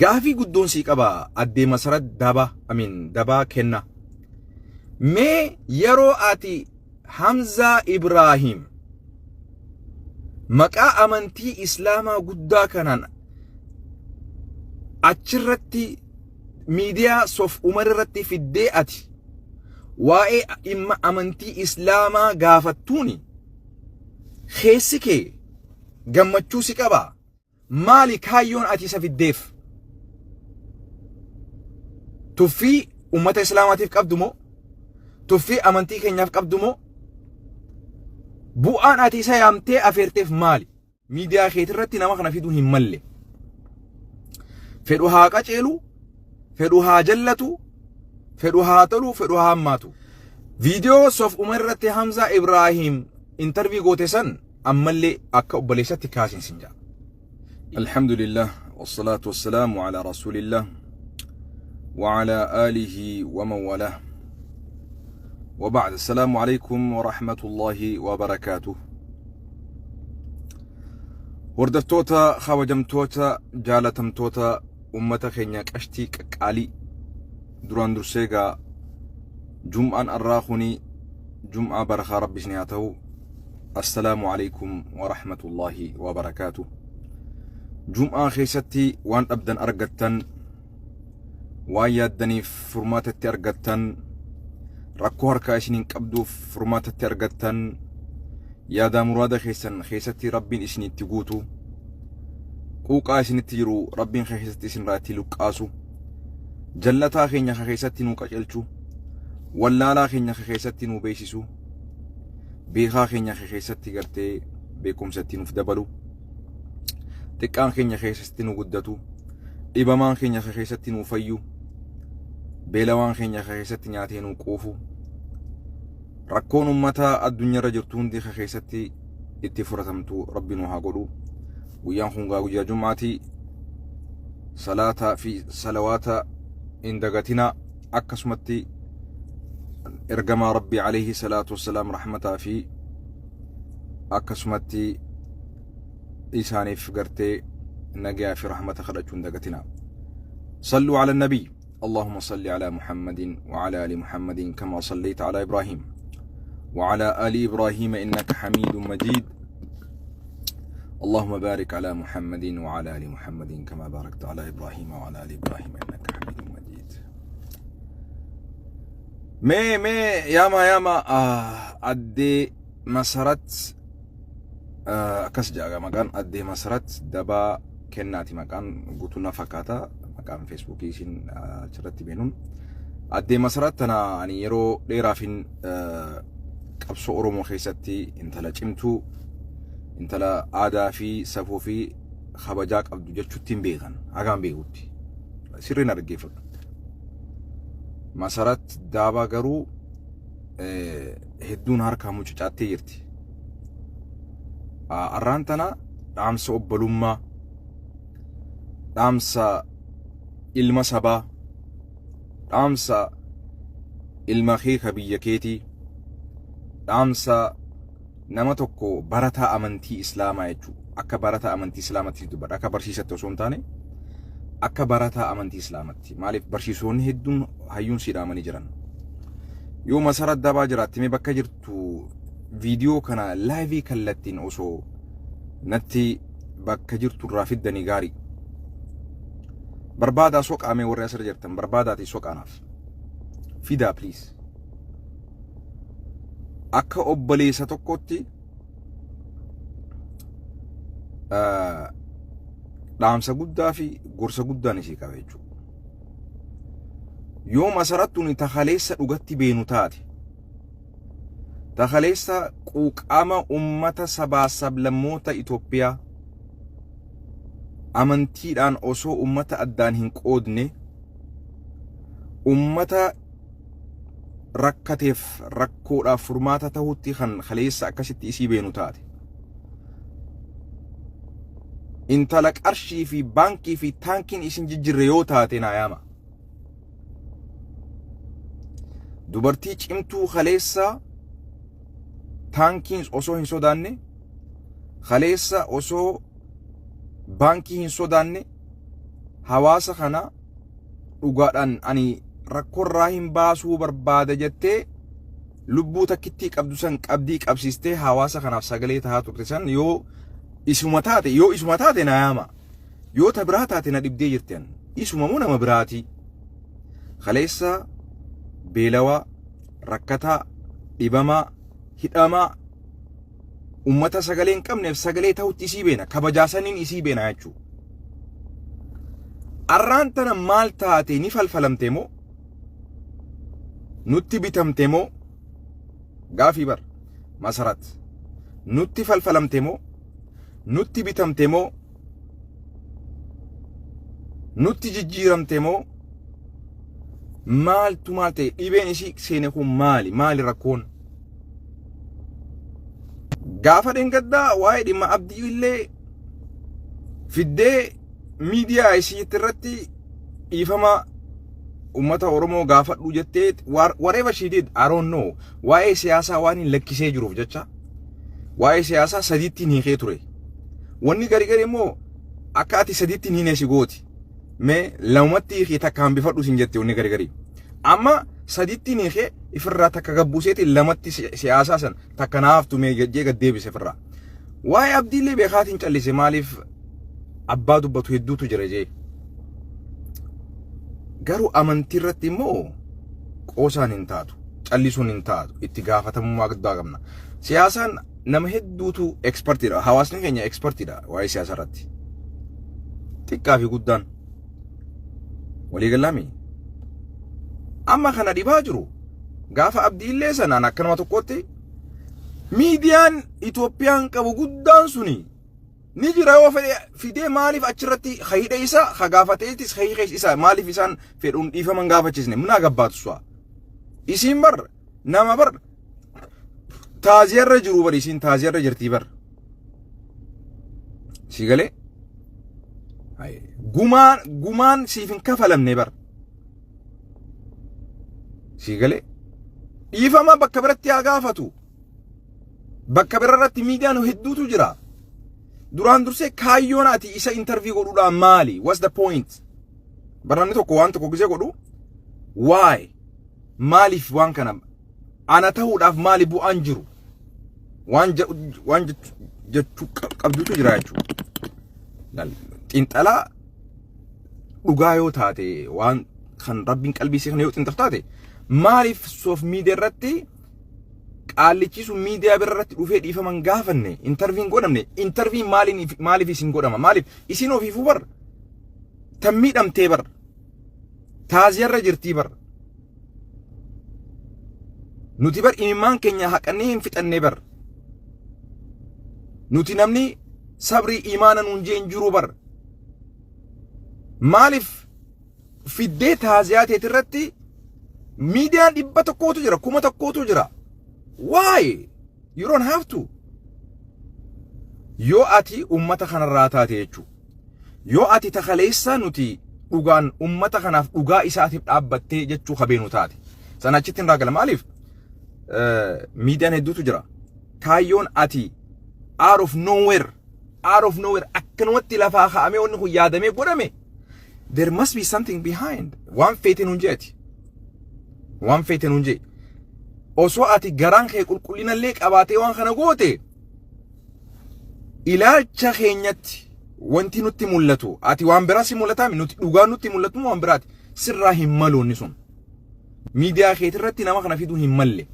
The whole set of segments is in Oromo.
Gaafii guddoon sii qaba addee Masarat Daba amiin Dabaa Kenna. Mee yeroo ati Hamzaa Ibraahim maqaa amantii Islaamaa guddaa kanaan achirratti miidiyaa Sof Umar irratti fiddee ati waa'ee dhimma amantii Islaamaa gaafattuuni keessi kee gammachuu si qabaa? Maali kaayyoon ati isa fiddeef? Tuffii ummata Islaamaatiif qabdu moo? Tuffii amantii keenyaaf qabdu moo? Bu'aan ati isa yaamtee afeerteef maali? Miidiyaa keetirratti nama kana fiduu hin malle. Fedhu haa qaceelu, fedhu haa jallatu, fedhu haa tolu, fedhu haa hammaatu. Viidiyoo Sof Umar irratti Hamzaa Ibraahim intarvii goote san ammallee akka obboleessatti kaasin sin ja'a. Alhamdulillah wasalaatu wasalaamu ala rasuulillah wa ala aalihi wa man walah. Wa ba'd assalaamu alaykum wa rahmatullahi wa barakaatuh. Hordoftoota kabajamtoota jaalatamtoota ummata keenya qashtii qaqqaalii duraan dursee egaa jum'aan arraa kuni jum'aa barakaa rabbi isin haa ta'u. Assalaamu alaikum wa rahmatullahi wa barakaatu. Jum'aa keessatti waan dhabdan argattan, waan yaaddaniif furmaata itti argattan, rakkoo harkaa isin hin qabduuf furmaata itti argattan, yaadaa muraada keessan keessatti rabbiin isin itti guutu, quuqaa isinitti jiru rabbiin keessatti isin irraa itti luqqaasu, jallataa keenya keessatti nuu qacelchu, wallaalaa keenya keessatti nuu beeksisu, beekaa keenya keessatti gartee beekumsa itti nuuf dabalu, xiqqaan keenya keessatti nu guddatu, dhibamaan keenya keessatti nu fayyu, beelawaan keenya keessatti nyaatee nu quufu, rakkoon ummata addunyaarra jirtu hundi keessatti itti furatamtu rabbi nu haa godhu. Guyyaan kun gaa guyyaa jum'aati. Salaataa fi salawaata hin dagatinaa. Akkasumatti ergamaa rabbii alayhi salaatu wassalaam rahmataa fi akkasumatti isaaniif gartee nagayaa fi rahmata kadhachuu hin dagatinaa. Salluu ala nabii. اللهم صل على محمد وعلى آل محمد كما صليت على إبراهيم وعلى آل إبراهيم إنك حميد مجيد اللهم بارك على محمد وعلى آل محمد كما باركت على إبراهيم وعلى آل إبراهيم إنك حميد مجيد. Mee mee yaama yaama addee Masarat akkas jedha maqaan addee Masarat Dabaa Kennaati maqaan guutuu na fakkaata maqaan feesbuukii isin achirratti beenuun. Addee Masarat tana ani yeroo dheeraafin qabsoo Oromoo keessatti intala cimtuu intala aadaa fi safuu fi kabajaa qabdu jechuutti hin beekan hagaan beekutti sirriin dhaggeeffadhu. Masarat Daabaa garuu hedduun harkaa mucucaattee jirti. Arraan tana dhaamsa obbolummaa, dhaamsa ilma sabaa, dhaamsa ilma kee ka biyya keetii, dhaamsa nama tokko barataa amantii Islaamaa jechuudha. Akka barataa amantii Islaamatti dubbadha. Akka barsiisatti osoo hin taane akka barataa amantii Islaamatti. Maaliif barsiisonni hedduun hayyuun sii dhaamanii jiran. Yoo Masarat Dabaa jiraatte mee bakka jirtu viidiyoo kana laayivii kallattiin osoo natti bakka jirtu irraa fiddanii gaarii. Barbaadaa soqaa mee warri asirra jirtan barbaadaatii soqaanaaf. Fidaa please. Akka obboleessa tokkotti dhaamsa guddaa fi gorsa guddaan isii qaba jechuudha. Yoo masarattuun takaleessa dhugatti beenu taate, takaleessa quuqama ummata sabaa sablammoota Itoophiyaa amantiidhaan osoo ummata addaan hin qoodne ummata rakkateef rakkoodhaaf furmaata tahutti kan kaleessa akkasitti isii beenu taate. Intala qarshii fi baankii fi taankiin isin jijjirre yoo taate naa yaama. Dubartii cimtuu kaleessa taankiin osoo hin sodaanne, kaleessa osoo baankii hin sodaanne, Hawaasa kana dhugaadhaan ani rakkoorraa hin baasuu barbaada jettee lubbuu takkittii qabdu san qabdii qabsiistee hawaasa kanaaf sagalee tahaa turte san yoo isuma taate na yaama. Yoo ta biraa taate na dhibdee jirti. Isuma moo nama biraati? Kaleessa beelawaa, rakkataa, dhibamaa, hidhamaa, ummata sagalee hin qabneef sagalee ta'utti isii beena, kabajaa saniin isii beena jechuudha. Arraan tana maal taate? Ni falfalamte moo? Nutti bitamte moo? Gaafii bar Masarat. Nutti falfalamte moo? Nutti bitamte moo? Nutti jijjiiramte moo? Maaltu maal ta'e? Dhibeen isii seene kun maali? Maali rakkoon? Gaafa dheengaddaa waa'ee dhimma Abdii illee fiddee miidiyaa isiitti irratti dhiifama uummata Oromoo gaafadhu jettee, whatever she did, I don't know. Waa'ee siyaasaa waan hin lakkisee jiruuf jecha waa'ee siyaasaa sadiitti hiikee ture. Wanni gari gari immoo akka ati sadiitti hin hiine si gooti. Mee lamatti hiikee takka hambifadhu sin jette wanni gari gari. Amma sadiitti hiikee ifirraa takka gabbuuseeti lamatti siyaasaa san takka naaftu mee jee gad deebise ifirraa. Waa'ee Abdiillee beekaatiin callise, maaliif abbaa dubbatu hedduutu jira jee. Garuu amantii irratti immoo qoosaan hin taatu, callisuun hin taatu, itti gaafatamummaa guddaa qabna. Siyaasaan nama hedduutu expertiidha. Hawaasni keenya expertiidha waa'ee siyaasaa irratti. Xiqqaa fi guddaan. Waliigalaami. Amma kana dhibaa jiru. Gaafa Abdiillee sanaan akka nama tokkotti miidiyaan Itoophiyaan qabu guddaan suni ni jira, yoo fedhe fidee maaliif achirratti hayidha isa hagaafateetis hayidha isa maaliif isaan fedhuun dhiifaman gaafachisne minaa gabbaatu su'a. Isiin bar nama bar taaziyarra jiru bar, isiin taaziyarra jirtii bar. Si galee gumaan siif hin kafalamne bar. Si galee dhiifama bakka biratti haa gaafatu. Bakka birarratti miidiyaan hedduutu jira. Duraan dursee kaayyoon ati isa interview godhuudhaan maali? What's the point? Barnamni tokko waan tokko gisee godhu, why? Maaliif waan kana ana ta'uudhaaf maali bu'aan jiru? Waan jechuu qabdutu jira jechuudha. Xiinxalaa dhugaa yoo taate, waan kan Rabbiin qalbii isii kana yoo xiinxaltu taate, maaliif soof miidiyaa irratti qaallichi sun miidiyaa bira irratti dhufee dhiifaman gaafanne, interviewn godhamne? Interviewn maaliif isin godhama? Maaliif isin ofiifuu bar tan miidhamtee bar, taaziyarra jirtii bar. Nuti bar imimmaan keenya haqannee hin fixannee bar. Nuti namni sabrii imaana nuun jeen jiru bar. Maaliif fiddee taaziyaa teet irratti miidiyaan 100tu jira, 1000tu jira? Why? You don't have to. Yoo ati ummata kanarraa taate jechuudha. Yoo ati takaleessa nuti dhugaan ummata kanaaf dhugaa isaatiif dhaabbattee jechuu kabeenu taate. Sana achitti hin raagala. Maaliif? Miidiyaan hedduutu jira. Kaayyoon ati out of nowhere akkanumatti lafaa kaa'amee wanni kun yaadamee godhame, there must be something behind. Waan feete nuun jeeti. Waan feete nuun jee. Osoo ati garaan kee qulqullinallee qabaatee waan kana goote, ilaalcha keenyatti wanti nutti mul'atu ati waan biraa si mul'ataa, nuti dhugaan nutti mul'atu waan biraati. Sirraa hin malu inni sun. Miidiyaa keetirratti nama kana fiduu hin malle.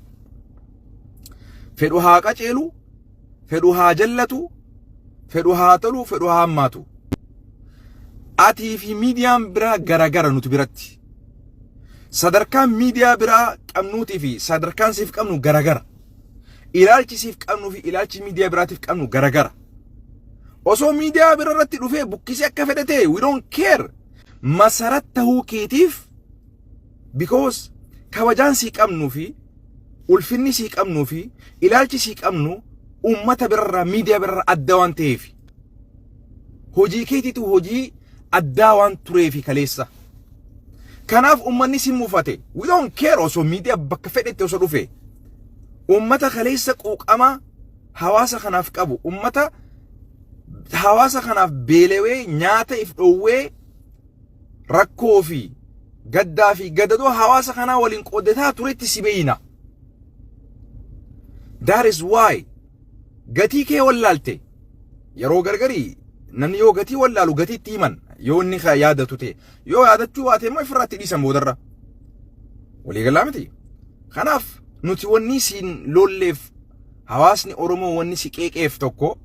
Fedhu haa qaceelu, fedhu haa jallatu, fedhu haa tolu, fedhu haa hammaatu. Atii fi miidiyaan biraa garagara nuti biratti. Sadarkaan miidiyaa biraa qabnuutii fi sadarkaan siif qabnu garagara. Ilaalchi siif qabnuu fi ilaalchi miidiyaa biraatiif qabnu garagara. Osoo miidiyaa bira irratti dhufee bukkisee akka fedhe ta'e, we don't care. Masarat tahuu keetiif, because kabajaan sii qabnuu fi ulfinni sii qabnuu fi ilaalchi sii qabnu ummata birarraa, miidiyaa birarraa adda waan ta'eef, hojii keetiitu hojii addaa waan tureefi kaleessa. Kanaaf ummanni si mufate. We don't care osoo miidiyaa bakka fedhetti osoo dhufe. Ummata kaleessa quuqama hawaasa kanaaf qabu, ummata hawaasa kanaaf beelewee nyaata if dhoowwee Rakkoo fi gaddaa fi gadadoo hawaasa kanaa waliin qooddataa turetti si beeyna. That is why gatii kee wallaalte. Yeroo gargarii namni yoo gatii wallaalu gatii itti himan, yoo inni ka yaadatu ta'e. Yoo yaadachuu baate immoo ifirraa itti dhiisan boodarra. Waliigalaa miti. Kanaaf nuti wanni siin lolleef, hawaasni Oromoo wanni si qeeqeef tokko,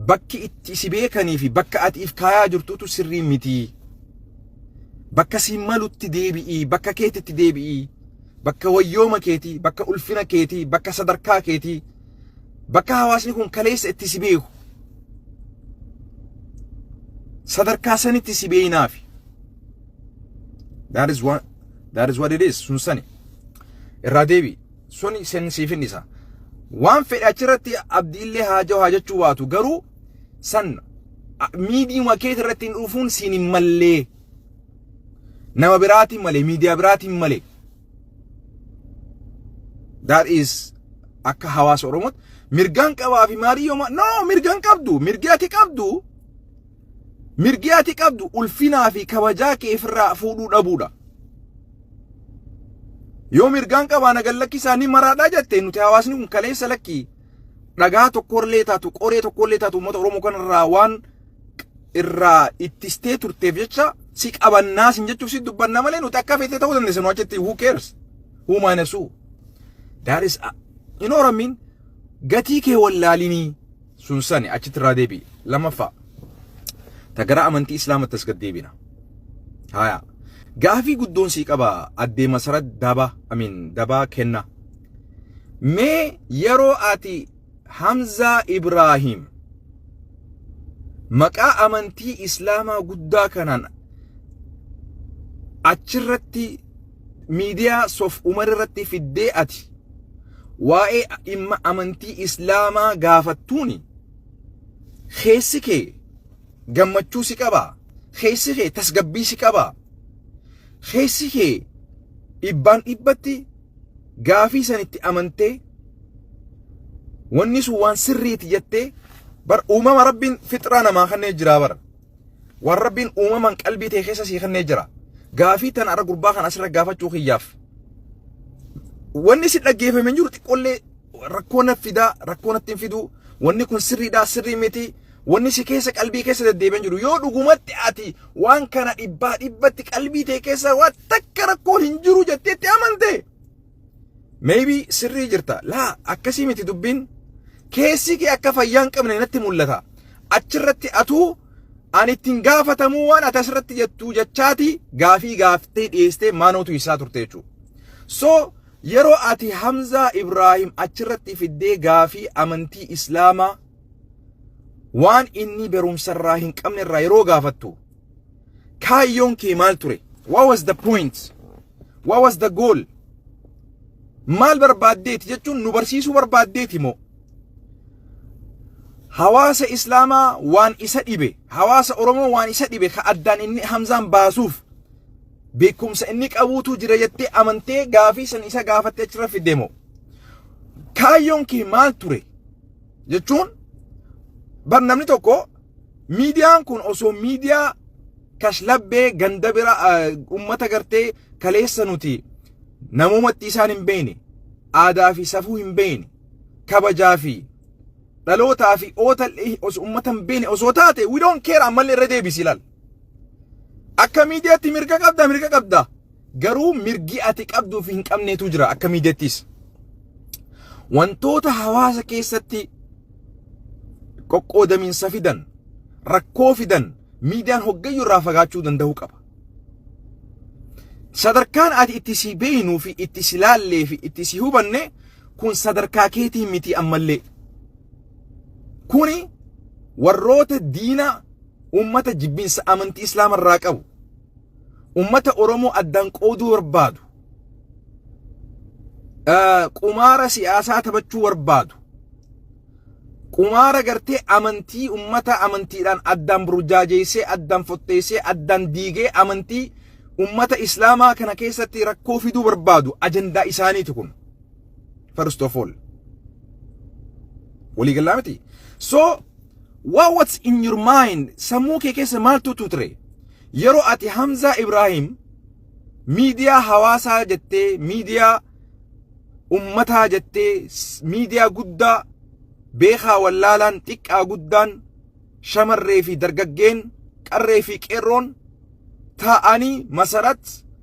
bakki itti si beekanii fi bakka ati if kaayaa jirtutu sirrii miti. Bakka siin malutti deebi'ii, bakka keetitti deebi'ii, bakka wayyooma keetii, bakka ulfina keetii, bakka sadarkaa keetii, bakka hawaasni kun kaleessa itti si beeku. Sadarkaa sanitti si beeynaafi. That is what it is. Sun sani. Irraa deebi. Suni sen siifin isa. Waan fedhe achirratti abdiillee haa haa jechuu baatu garuu san miidiyaa keeti irratti hin dhufuun siin hin mallee. Nama biraatiin malee, miidiyaa biraatiin malee. That is akka hawaasa Oromootti mirgaan qabaa fi maarii yooma no mirgaan qabdu. Mirgi ati qabdu ulfinaa fi kabajaa kee ofirraa fuudhuu dhabuudha. Yoo mirgaan qabaa na gallakkisaa ni maraadhaa jette, nuti hawaasni kun kaleessa lakkii dhagaa tokkollee taatu, qoree tokkollee taatu uummata Oromoo kanarraa waan irraa ittistee turteef jecha si qabannaa sin jechuuf si dubbanna malee nuti akka feete ta'uu dandeessa. Nu achitti who cares, who minus who? That is, you know what I mean? Gatii kee wallaalinii. Sun sani achitti irraa deebi'i. Lammaffaa, ta gara amantii Islaamatti as gad deebina. Haya, gaafii guddoon sii qaba, addee Masarat Daba, I mean Dabaa Kenna. Mee yeroo ati Hamzaa Ibraahim maqaa amantii Islaamaa guddaa kanaan achirratti miidiyaa Sof Umar irratti fiddee ati waa'ee dhimma amantii Islaamaa gaafattuuni, keessi kee gammachuu si qabaa? Keessi kee tasgabbii si qabaa? Keessi kee dhibbaan dhibbatti gaafii sanitti amantee wanni sun waan sirriiti jettee? Bar uumama Rabbiin fixraa namaa kannee jira, bar waan Rabbiin uumamaan qalbii ta'e keessa sii kannee jira. Gaafii tana arra gurbaa kan asirra gaafachuu kiyyaaf wanni si dhaggeeffame jiru xiqqoollee rakkoo na fidaa, rakkoo natti hin fiduu, wanni kun sirriidhaa, sirrii miti, wanni si keessa qalbii keessa deddeebi'an jiru, yoo dhugumatti ati waan kana dhibbaa dhibbatti qalbii ta'e keessa waan takka rakkoon hin jiru jetteetti amante, maybe sirrii jirta. Laa, akkasii miti dubbiin. Keessi kee akka fayyaa hin qabne natti mul'ata. Achirratti atuu ani ittiin gaafatamuu waan ati asirratti jettu jechaati gaafii gaaftee dhiyeessitee maanootu isaa turte jechuudha. So yeroo ati Hamzaa Ibraahim achirratti fiddee gaafii amantii Islaamaa waan inni barumsarraa hin qabne irraa yeroo gaafattu, kaayyoon kee maal ture? What was the point? What was the goal? Maal barbaaddeeti jechuun, nu barsiisuu barbaaddeeti moo? Hawaasa Islaamaa waan isa dhibe, hawaasa Oromoo waan isa dhibe ka addaan inni Hamzaan baasuuf beekumsa inni qabuutu jira jettee amantee gaafii san isa gaafattee achirra fidde moo? Kaayyoon kee maal ture? Jechuun bar namni tokko miidiyaan kun osoo miidiyaa kashlabbee ganda bira ummata gartee kaleessa nuti namumatti isaan hin beekne, aadaa fi safuu hin beekne, kabajaa fi dhalootaa fi oota osoo ummata hin beekne osoo taate, we don't care. Ammallee irra deebisi ilaal. Akka miidiyaatti mirga qabda, mirga qabda. Garuu mirgi ati qabduu fi hin qabneetu jira akka miidiyaattis. Wantoota hawaasa keessatti qoqqoodamiinsa fidan, rakkoo fidan, miidiyaan hoggayyuu irraa fagaachuu danda'uu qaba. Sadarkaan ati itti si beeynuu fi itti si laallee fi itti si hubanne kun sadarkaa keetii miti ammallee. Kuni warroota diina ummata jibbinsa amantii Islaama irraa qabu, ummata Oromoo addaan qooduu barbaadu, qumaara siyaasaa taphachuu barbaadu, qumaara gartee amantii ummata amantiidhaan addaan burjaajeessee, addaan fotteessee, addaan diigee amantii ummata Islaamaa kana keessatti rakkoo fiduu barbaadu ajandaa isaaniiti kun. First of all. Waliigalaa miti? So, what was in your mind? Sammuu kee keessa maaltu ture? Yeroo ati Hamzaa Ibraahim miidiyaa hawaasaa jettee, miidiyaa ummataa jettee, miidiyaa guddaa beekaa wallaalaan, xiqqaa guddaan, shamarree fi dargaggeen, qarree fi qeerroon taa'anii Masarat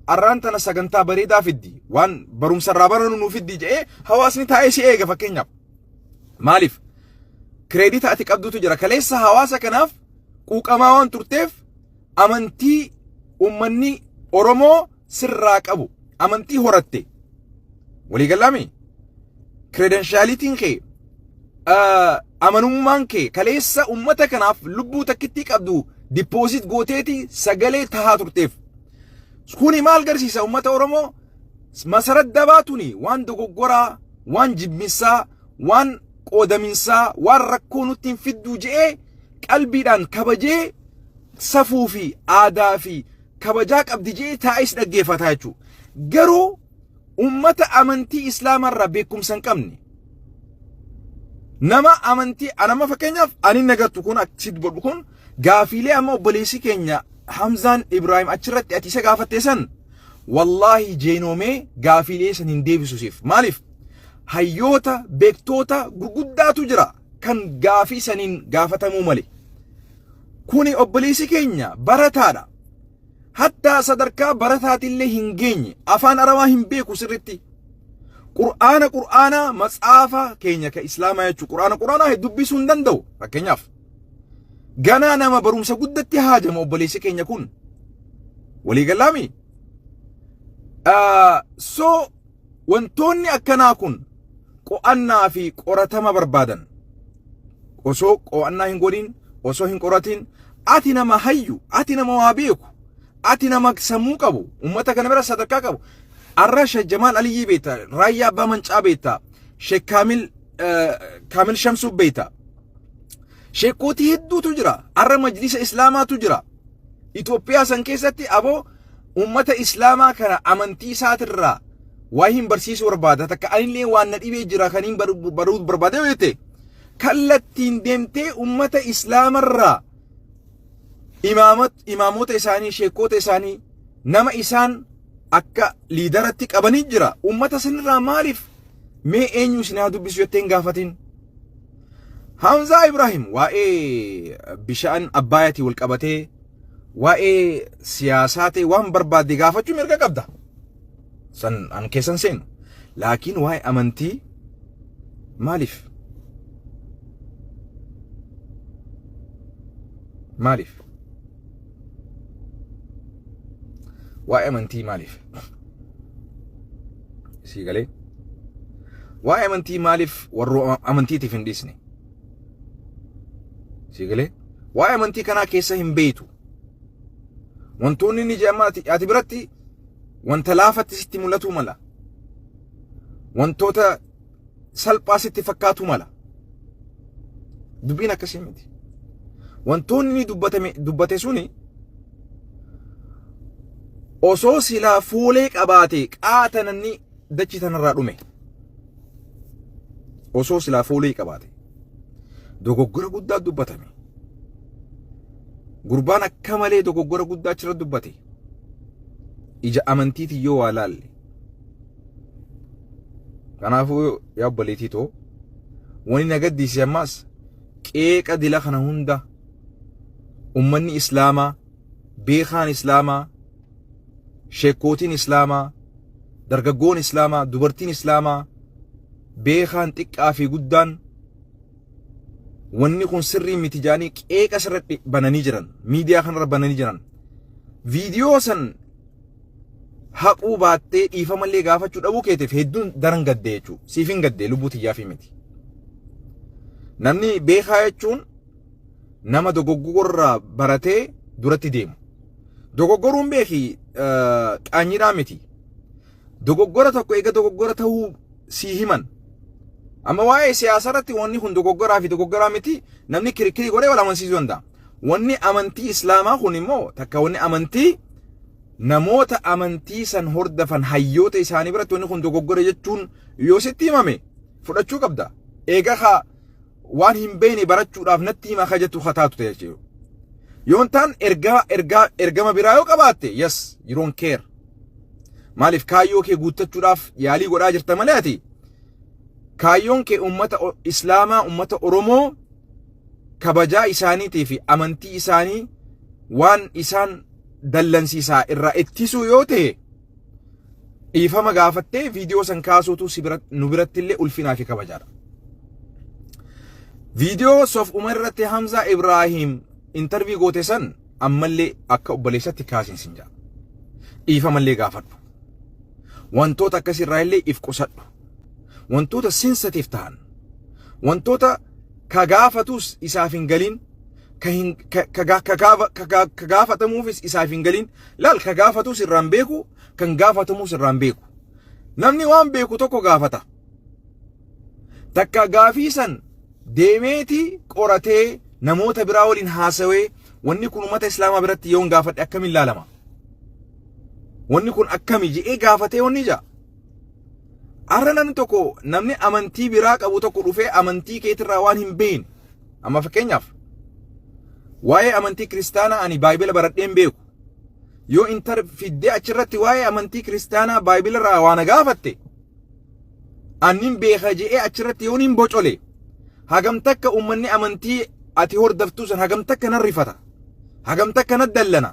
arraan tana sagantaa bareedaa fiddi, waan barumsa irraa barannu nuu fiddi jedhee hawaasni taa'ee si eega. Fakkeenyaaf, maaliif? Credit ati qabdutu jira. Kaleessa hawaasa kanaaf quuqamaa waan turteef, amantii ummanni Oromoo sirraa qabu amantii horatte. Waliigalaami, credentialitiin kee, amanummaan kee, kaleessa ummata kanaaf lubbuu takkittii qabdu deposit gooteeti sagalee tahaa turteef. Kuni maal garsiisa ummata Oromoo? Masarat Dabaatuni waan dogoggoraa, waan jibbinsaa, waan qoodaminsaa, waan rakkoo nutti hin fidduu je'ee qalbiidhaan kabajee, safuu fi aadaa fi kabajaa qabdi je'ee taa'is dhaggeeffataa jechuudha. Garuu ummata amantii islaamarraa beekumsa hin qabne, nama amantii anama, fakkeenyaaf ani nagattu kun achi godhu kun, gaafiilee amma obboleessi keenya Hamzaan Ibraahim achirratti ati isa gaafatte san, wallaahi jeenoomee gaafiilee san hin deebisu siif. Maaliif? Hayyoota beektoota gurguddaatu jira kan gaafii saniin gaafatamuu male. Kuni obboleessi keenya barataadha. Hattaa sadarkaa barataatillee hin geenye, afaan Arabaa hin beeku sirritti. Qur'aana matsaafa keenya ka Islaamaa jechuun qur'aana dubbisuu hin danda'u. Fakkeenyaaf, ganaa nama barumsa guddatti haajama obboleessi keenya kun. Waliigalaami? So wantoonni akkanaa kun qo'annaa fi qoratama barbaadan. Osoo qo'annaa hin godhin, osoo hin qoratin, ati nama hayyu, ati nama waa beeku, ati nama sammuu qabu, ummata kana bira sadarkaa qabu. Arra Sheekh Jamaal Aliyyii beekta, Raayyaa Abbaa Mancaa beekta, Sheekh Kaamil Shamsuu beekta. Sheekootii hedduutu jira. Arra majlisa Islaamaatu jira. Itoophiyaa san keessatti aboo ummata Islaamaa kana amantii isaatirraa waa hin barsiisuu barbaada. Takka anillee waan na dhibee jira kan hin baruu barbaade yoo jette, kallattiin deemtee ummata Islaamarraa imaamota isaanii, sheekota isaanii, nama isaan akka leaderatti qabanii jira. Ummata sanirraa maaliif mee eenyu isin haa dubbisu jettee hin gaafatin? Hamzaa Ibrahim waa'ee bishaan Abbaayaatii wal qabatee, waa'ee siyaasaa ta'e, waan barbaadde gaafachuu mirga qabda. San an keessan seenu. Laakiin waa'ee amantii maaliif? Maaliif? Waa'ee amantii maaliif? Sii galee? Waa'ee amantii maaliif warra amantiitiif hin dhiisne? Sii galee? Waa'ee amantii kanaa keessa hin beeytu. Wantoonni inni jedhama ati biratti wanta laafatti sitti mul'atuu mala. Wantoota salphaa sitti fakkaatu mala. Dubbiin akkasii miti. Wantoonni inni dubbate suni osoo silaa fuulee qabaate qaata namni dachii tanarraa dhume. Osoo silaa fuulee qabaate. Dogoggora guddaa dubbatame. Gurbaan akka malee dogoggora guddaa achirra dubbate. Ija amantiitiin yoo waa laalle. Kanaafuu yaa obboleettii too, wani na gaddisiise ammaas qeeqa dila kana hunda ummanni Islaamaa, beekaan Islaamaa, sheekootiin Islaamaa, dargaggoon Islaamaa, dubartiin Islaamaa, beekaan xiqqaa fi guddaan wanni kun sirrii miti jaanii qeeqa sirratti bananii jiran, miidiyaa kanarra bananii jiran. Viidiyoo san haquu baattee dhiifamallee gaafachuu dhabuu keetiif hedduun daran gaddee jechuudha. Siif hin gaddee, lubbuu tiyyaafii miti. Namni beekaa jechuun nama dogoggorraa baratee duratti deemu. Dogoggoruun beeki qaanyiidhaa miti. Dogoggora tokko eega dogoggora ta'uu sii himan. Amma waa'ee siyaasaa irratti wanni kun dogoggoraa fi dogoggoraa miti, namni kirkirii godhee wal amansiisuu danda'a. Wanni amantii Islaamaa kun immoo takka wanni amantii namoota amantii san hordofan hayyoota isaanii biratti wanni kun dogoggora jechuun yoo sitti himame fudhachuu qabda. Eega haa waan hin beekne barachuudhaaf natti hima akka jettu haa taatu ta'e jechuudha. Yoon taan ergaa ergaa ergama biraa yoo qabaatte yes you don't care. Maaliif kaayyoo kee guuttachuudhaaf yaalii godhaa jirta malee ati kaayyoon kee ummata Islaamaa ummata Oromoo kabajaa isaaniitii fi amantii isaanii waan isaan dallansiisaa irraa ittisuu yoo ta'e dhiifama gaafattee viidiyoo san kaasuutu si bira, nu biratti illee ulfinaa fi kabajaadha. Viidiyoo Sof Umar irratti Hamzaa Ibraahim intarvii goote san ammallee akka obboleessatti kaasiin sin ja'a. Dhiifamallee gaafadhu. Wantoota akkasii irraa illee if qusadhu. Wantoota sensatiif ta'an wantoota ka gaafatus isaaf hin galin ka hin ka ka ka gaafa- ka gaa- ka gaafatamuufis isaaf hin galin laal ka gaafatus irraan beeku kan gaafatamus irraan beeku. Namni waan beeku tokko gaafata. Takka gaafii san deemeeti qoratee namoota biraa waliin haasawee wanni kun uummata islaamaa biratti yoon gaafadhe akkamiin laalama? Wanni kun akkami je'ee gaafatee wanni ja'a. Har'a namni tokko namni amantii biraa qabu tokko dhufee amantii keetirraa waan hin beekne amma fakkeenyaaf waa'ee amantii kiristaanaa ani baayibila baradhee hin beeku. Yoo intar fiddee achirratti waa'ee amantii kiristaanaa baayibila irraa waa na gaafatte annin beeka je'ee achirratti yoon hin bocole hagam takka uummanni amantii ati hordaftuu san hagam takka nan rifata hagam takka nan dallana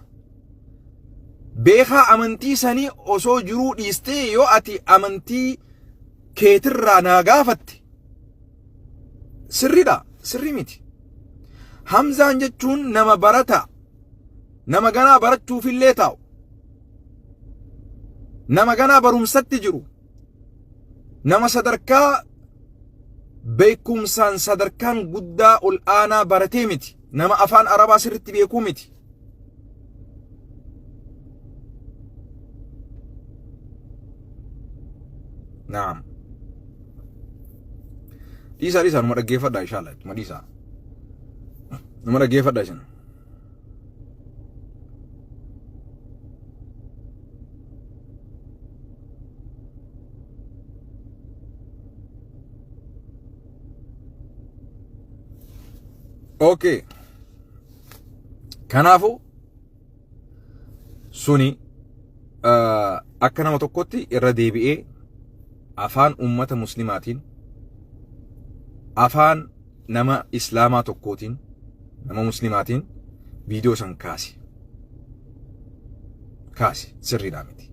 beekaa amantii sanii osoo jiruu dhiistee yoo ati amantii keetirraa naa gaafatte sirriidha sirrii miti Hamzaan jechuun nama barata nama ganaa barachuufillee taa'u nama ganaa barumsatti jiru nama sadarkaa beekumsaan sadarkaan guddaa ol aanaa baratee miti nama afaan arabaa sirritti beekuu miti Naam. Dhiisaa dhiisaa numa dhaggeeffadhaa inshallah numa dhiisaa. Numa dhaggeeffadhaa isin. Okay. Kanaafuu suni akka nama tokkotti irra deebi'ee afaan ummata muslimaatiin afaan nama islaamaa tokkootiin nama muslimaatiin viidiyoo san kaasi. Kaasi sirriidhaa miti.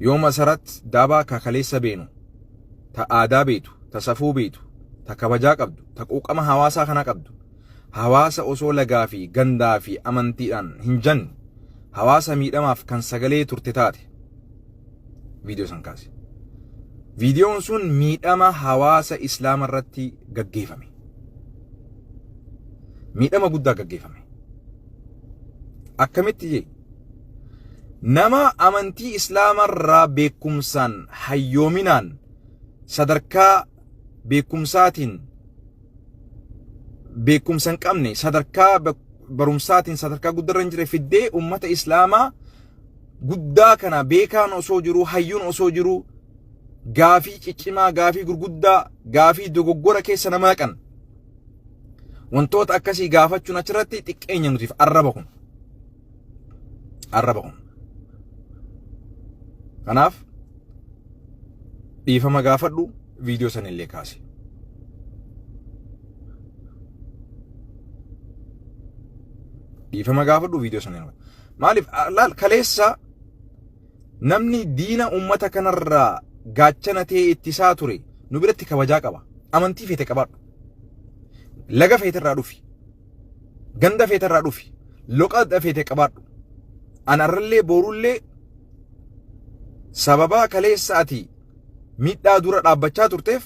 Yoo masarat daabaa kakaleessa beenu ta aadaa beetu ta safuu beetu ta kabajaa qabdu ta quuqama hawaasaa kana qabdu hawaasa osoo lagaa fi gandaa fi amantiidhaan hin janne hawaasa miidhamaaf kan sagalee turte taate viidiyoo san kaase. Viidiyoon sun miidhama hawaasa islaama irratti gaggeeffame. Miidhama guddaa gaggeeffame. Akkamitti jee? Nama amantii islaama irraa beekumsaan hayyoominaan sadarkaa beekumsaatiin beekumsa hin qabne sadarkaa barumsaatiin sadarkaa guddarra hin jirre fiddee ummata islaamaa guddaa kana beekaan osoo jiruu hayyuun osoo jiruu gaafii ciccimaa gaafii gurguddaa gaafii dogoggora keessa nama naqan wantoota akkasii gaafachuun achirratti xiqqeenya nutiif arraba kun arraba kun kanaaf dhiifama gaafadhu viidiyoo sanillee kaase. Dhiifama gaafadhu viidiyoo sanillee. Maaliif laal kaleessa namni diina uummata kanarraa gaachana ta'ee ittisaa ture nu biratti kabajaa qaba. Amantii feete qabaadhu. Laga feeterraa dhufi. Ganda feeterraa dhufi. Loqa feete qabaadhu. Anarrallee boorullee sababaa kaleessa ati miidhaa dura dhaabbachaa turteef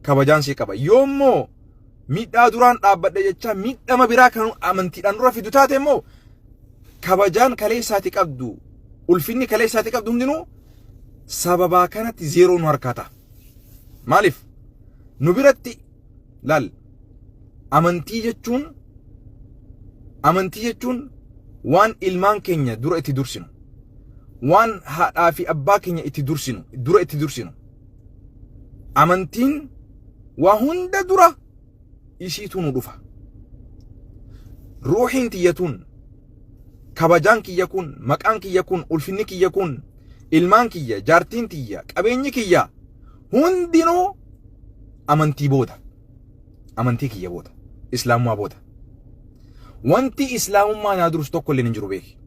kabajaan sii qaba. Yoommoo miidhaa duraan dhaabbadhe jechaa miidhama biraa kan amantiidhaan dura fidu taate immoo kabajaan kaleessaati qabdu ulfinni kaleessaati qabdu hundinuu sababaa kanatti zeeroo nu harkaa ta'a. Maaliif? Nu biratti laal amantii jechuun amantii jechuun waan ilmaan keenya dura itti dursinu waan haadhaa fi abbaa keenya itti dursinu dura itti dursinu amantiin waa hunda dura isiitu nu dhufa. Ruuhiin tiyya tun, kabajaan kiyya kun, maqaan kiyya kun, ulfinni kiyya kun, ilmaan kiyya, jaartiin tiyya, qabeenyi kiyya hundinuu amantii booda. Amantii kiyya booda. Islaamummaa booda. Wanti islaamummaa naa dursu tokko illee hin jiru beeki.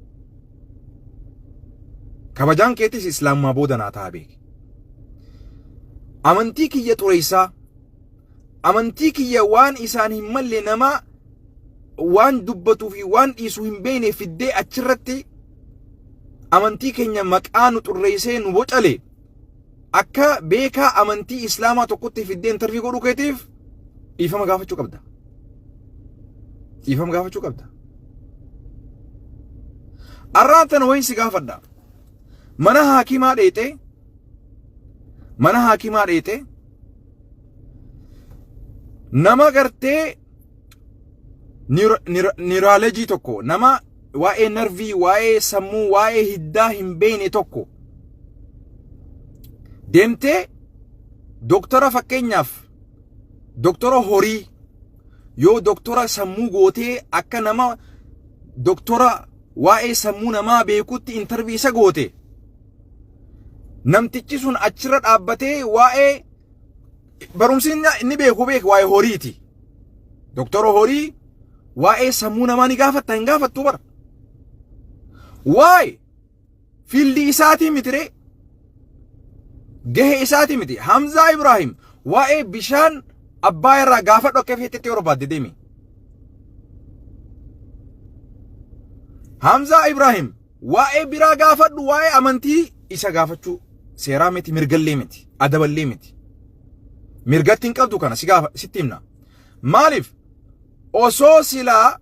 Kabajaan keetis islaamummaa booda naa ta'a beeki. Amantii kiyya xureessaa, amantii kiyya waan isaan hin malle nama waan dubbatuu fi waan dhiisu hin beekne fiddee achirratti amantii keenya maqaa nu xurreessee nu bocale akka beekaa amantii islaamaa tokkotti fiddee interview godhuu keetiif dhiifama gaafachuu qabda. Dhiifama gaafachuu qabda. Arraan tana wayin si gaafadha. Mana haakimaa dheexee mana haakimaa dheexee nama gartee neurology tokko, nama waa'ee narvii, waa'ee sammuu, waa'ee hiddaa hin beekne tokko deemtee doktora, fakkeenyaaf doktora horii yoo doktora sammuu gootee, akka nama doktora waa'ee sammuu namaa beekutti interview isa goote, namtichi sun achirra dhaabbatee waa'ee barumsi inni beeku beeku waa'ee horiiti. Doktora horii waa'ee sammuu namaa ni gaafatta? Hin gaafattu bara. Waa'ee field isaatii miti ree? Gahee isaatii miti. Hamzaa Ibrahim waa'ee bishaan abbaa irraa gaafadhu akka feetetti yoo barbaadde deemi. Hamzaa Ibrahim waa'ee biraa gaafadhu, waa'ee amantii isa gaafachuu seeraa miti, mirgallee miti, adaballee miti. Mirgatti hin qabdu kana si gaafa sitti himna. Maaliif? Osoo silaa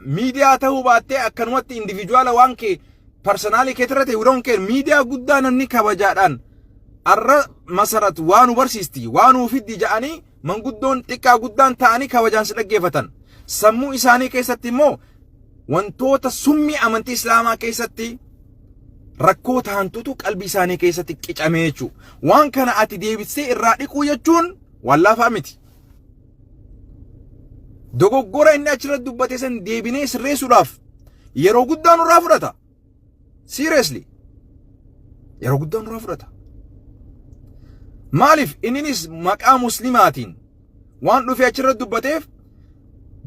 miidiyaa ta'uu baattee akkanumatti individual waan kee personal keetirra ta'e, we don't care. Miidiyaa guddaa namni kabajaadhaan arra Masarat waa nu barsiisti, waa nuu fiddi ja'anii manguddoon xiqqaa guddaan ta'anii kabajaan si dhaggeeffatan. Sammuu isaanii keessatti immoo wantoota summii amantii islaamaa keessatti rakkoo taantutu qalbii isaanii keessatti qicamee jechuudha. Waan kana ati deebistee irraa dhiquu jechuun waan laafaa miti. Dogoggora inni achirratti dubbate san deebinee sirreessuudhaaf yeroo guddaa nurraa fudhata. Seriously. Yeroo guddaa nurraa fudhata. Maaliif? Inninis maqaa muslimaatiin waan dhufee achirratti dubbateef,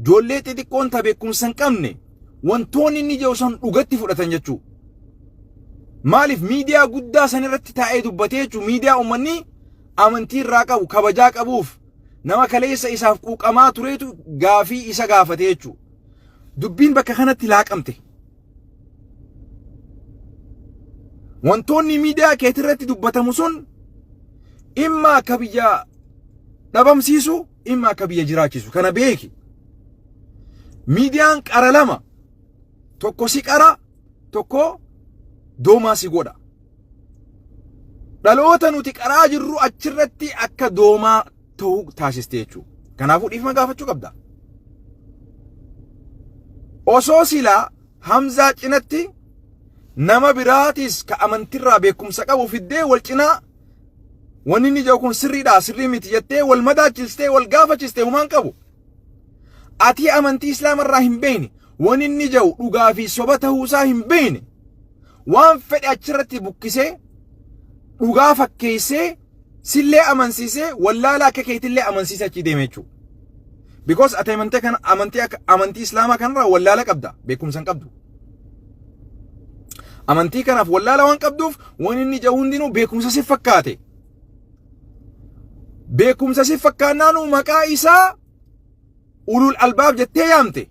ijoollee xixiqqoon ta beekumsa hin qabne wantoonni inni jedhu san dhugatti fudhatan jechuu. Maaliif? Miidiyaa guddaa san irratti taa'ee dubbatee jechuu, miidiyaa uummanni amantii irraa qabu, kabajaa qabuuf, nama kaleessa isaaf quuqamaa tureetu gaafii isa gaafate jechuu. Dubbiin bakka kanatti laaqamte. Wantoonni miidiyaa keetirratti dubbatamu sun imma akka biyya dhabamsiisu, imma akka biyya jiraachisu kana beeki. Miidiyaan qara lama, tokko si qara, tokko doomaa si godha. Dhaloota nuti qaraa jirru achirratti akka doomaa ta'uu taasiste jechuudha. Kanaafuu dhiifama gaafachuu qabda. Osoo silaa Hamzaa cinatti nama biraatis ka amantirraa beekumsa qabu fiddee wal cinaa wanni inni jedhu kun sirriidha, sirrii miti jettee wal madaachistee wal gaafachistee humaan qabu. Ati amantii islaamarraa hin beekne, wanni inni jedhu dhugaa fi soba ta'uusaa hin beekne, waan fedhe achirratti bukkisee dhugaa fakkeessee sillee amansiisee wallaala akka keetillee amansiisee achii deeme jechuudha. Because ati amantii kana, amantii akka amantii islaamaa kanarraa wallaala qabda, beekumsa hin qabdu. Amantii kanaaf wallaala waan qabduuf waan inni jedhu hundinuu beekumsa si fakkaate. Beekumsa si fakkaannaanuu maqaa isaa ulul albaab jettee yaamte.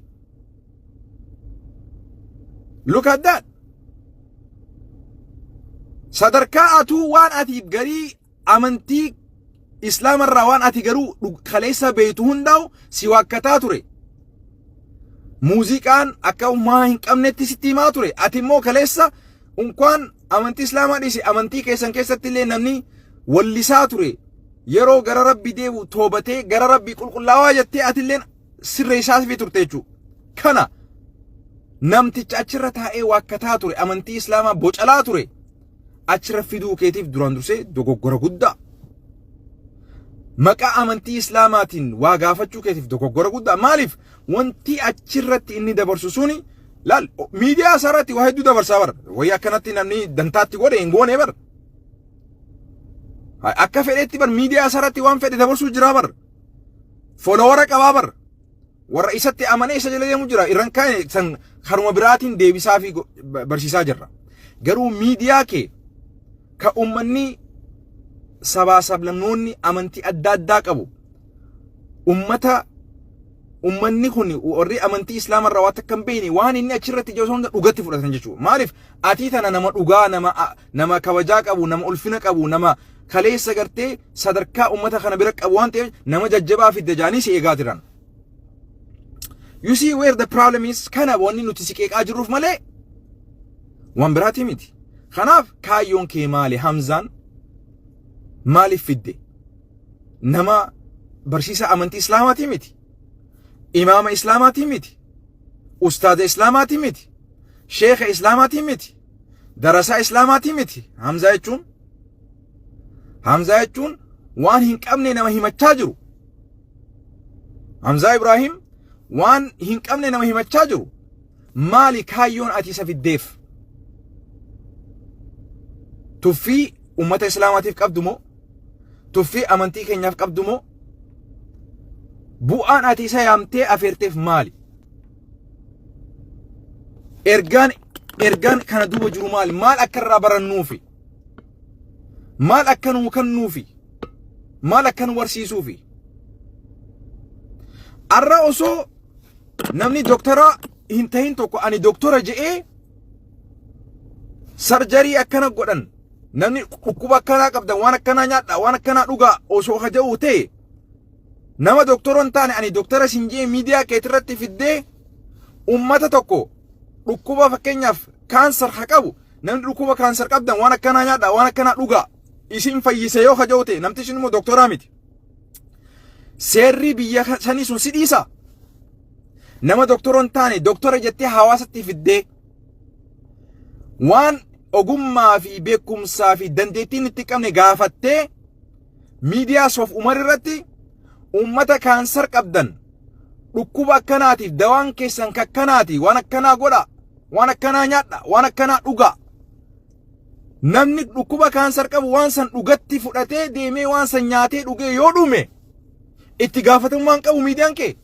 Look at that. Sadarkaa atuu waan ati garii amantii islaamarraa waan ati garuu kaleessa beektu hundaa'u si waakkataa ture. Muuziqaan akka humnaa hin qabnetti sitti himaa ture. Ati immoo kaleessa unkwaan amantii islaamaa dhiisi, amantii keessan keessatti illee namni wallisaa ture. Yeroo gara rabbi deebi'u toobatee gara rabbii qulqullaawaa jettee atilleen sirreessaa fi turte jechuudha. Kana namticha achirra taa'ee waakkataa ture, amantii islaamaa bocalaa ture, achirra fiduu keetiif duraan dursee dogoggora guddaa. Maqaa amantii Islaamaatiin waa gaafachuu keetiif dogoggora guddaa. Maaliif wanti achirratti inni dabarsu suni, laal, miidiyaa isaarratti waa hedduu dabarsaa bara. Wayii akkanatti namni dantaatti godhe hin goone bara. Akka fedhetti bar miidiyaa isaarratti waan fedhe dabarsuu jira bar. Follower qabaa bar. Warra isatti amanee isa jala deemu jira. Irran kaane san karuma biraatiin deebisaa fi barsiisaa jirra. Garuu miidiyaa kee ka uummanni sabaa sablammoonni amantii adda addaa qabu, ummata ummanni kun warri amantii Islaama irraa waan takka hin beekne, waan inni achirratti jiru hunda dhugatti fudhatan jechuudha. Maaliif atii tana nama dhugaa, nama kabajaa qabu, nama ulfina qabu, nama kaleessa gartee sadarkaa ummata kana bira qabu waan ta'eef, nama jajjabaa fidde jaanii si eegaa jiran. You see where the problem is? Kana wanni nuti si qeeqaa jirruuf malee waan biraatii miti. Kanaaf kaayyoon kee maali? Hamzaan maaliif fidde? Nama barsiisa amantii Islaamaatii miti. Imaama Islaamaatii miti. Ustaaza Islaamaatii miti. Sheeka Islaamaatii miti. Darasaa Islaamaatii miti. Hamzaa jechuun, Hamzaa jechuun waan hin qabne nama himachaa jiru. Hamzaa Ibraahim waan hin qabne nama himachaa jiru. Maali kaayyoon ati isa fiddeef? Tuffii ummata Islaamaatiif qabdu moo? Tuffii amantii keenyaaf qabdu moo? Bu'aan ati isa yaamtee afeerteef maali? Ergaan kana duuba jiru maali? Maal akka irraa barannuufi? Maal akka nuu kennuufi? Maal akka nu barsiisuufi? Arra osoo namni doktora hin tahin tokko ani doktora je'ee surgery akkana godhan, namni dhukkuba akkanaa qabdan waan akkanaa nyaadha, waan akkanaa dhugaa osoo haja'u ta'e, nama doktora hin taane ani doktora sin jee miidiyaa keetirratti fiddee ummata tokko dhukkuba fakkeenyaaf kaansar haa qabu, namni dhukkuba kaansar qabdan waan akkanaa nyaadha, waan akkanaa dhugaa isin fayyise yoo haja'u ta'e, namtichi immoo doktoraa miti. Seerri biyya sanii sun si dhiisa. Nama doktora hin taane doktora jettee hawaasatti fiddee waan ogummaa fi beekumsaa fi dandeettiin itti qabne gaafattee miidiyaa Soof Umar irratti ummata kaansar qabdan dhukkuba akkanaatiif dawaan keessan kakkanaati, waan akkanaa godha, waan akkanaa nyaadha, waan akkanaa dhugaa, namni dhukkuba kaansar qabu waan san dhugatti fudhatee deemee waan san nyaatee dhugee yoo dhume itti gaafatamummaan qabu miidiyaan kee.